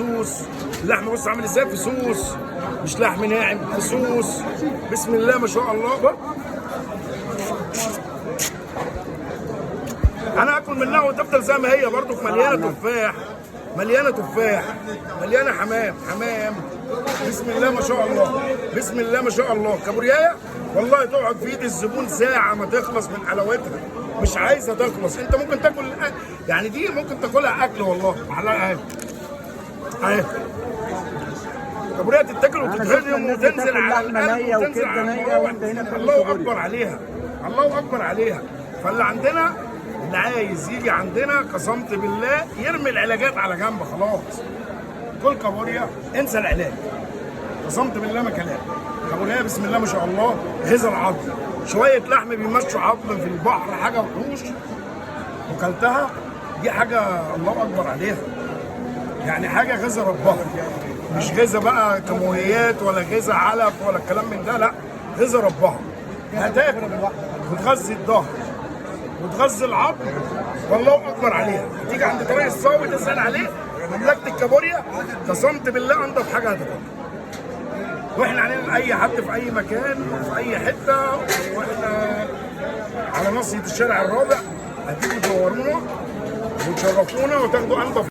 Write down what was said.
فسوس. اللحم بص عامل ازاي، فسوس، مش لحم ناعم، فسوس. بسم الله ما شاء الله. انا اكل منها وتفضل زي ما هي برضو، مليانة تفاح، مليانة تفاح، مليانة حمام حمام. بسم الله ما شاء الله، بسم الله ما شاء الله. كابوريايه والله تقعد في ايد الزبون ساعة ما تخلص من حلاوتها، مش عايزه تخلص. انت ممكن تاكل يعني دي ممكن تاكلها اكل والله. اهي اهي كابوريا تتاكل أنا شفنا وتتهضم الناس وتنزل بتاكل على لحمة القلب نية وتنزل وكبدة على نية المروح. وأنت هنا بتاكل الله كابوريا. اكبر عليها، الله اكبر عليها. فاللي عندنا، اللي عايز يجي عندنا قسمت بالله يرمي العلاجات على جنب خلاص. كل كابوريا انسى العلاج، قسمت بالله ما كلام. كابوريا بسم الله ما شاء الله، غذا العظم، شوية لحم بيمشوا عظم في البحر، حاجة وحوش وكلتها دي حاجة الله اكبر عليها. يعني حاجة غذا ربها، مش غذا بقى كيماويات ولا غذا علف ولا الكلام من ده، لا غذا ربها. هتاكل وتغذي الظهر وتغذي العظم، والله اكبر عليها. تيجي عند طريق الصاوي تسال عليه مملكة الكابوريا، قسمت بالله انضف حاجة هتاكلها. واحنا علينا اي حد في اي مكان وفي اي حتة، واحنا على ناصية الشارع الرابع. هتيجوا تدورونا وتشرفونا وتاخدوا انضف